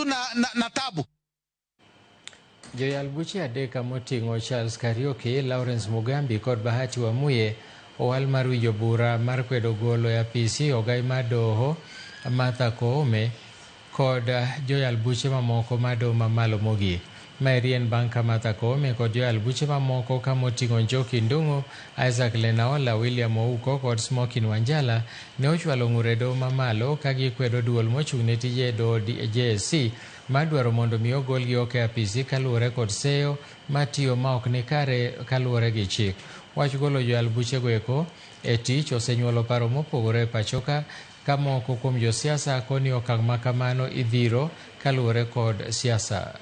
tu na tabu. Joyal buche adek moting'o Charles Kariuki, Lawrence Mugambi kod Bahati Wamuye owal mar winjo bura mar kwedo golo e apisi ogai mar doho Martha Koome kod joyal buche mamoko mar doho mamalo mogik. Maeri en bang' ka Martha Koome kod joyal buche mamoko kamoting'o Njoki Ndung'u, Isaac Lenaola, William Ouko kod Smokin Wanjala ne ochwalo ng'ur e doho mamalo ka gikwedo duol mochung' ne tije doho JSC madwaro mondo mi ogolgi oko e apisi kaluwore kod seyo matiyo ma ok ni kare kaluwore gi chik. Wach golo joyal buchego eko e tich osenyuolo paro mopogore e pachoka ka moko kuom josiasa koni okang' ma kamano idhiro kaluwore kod siasa.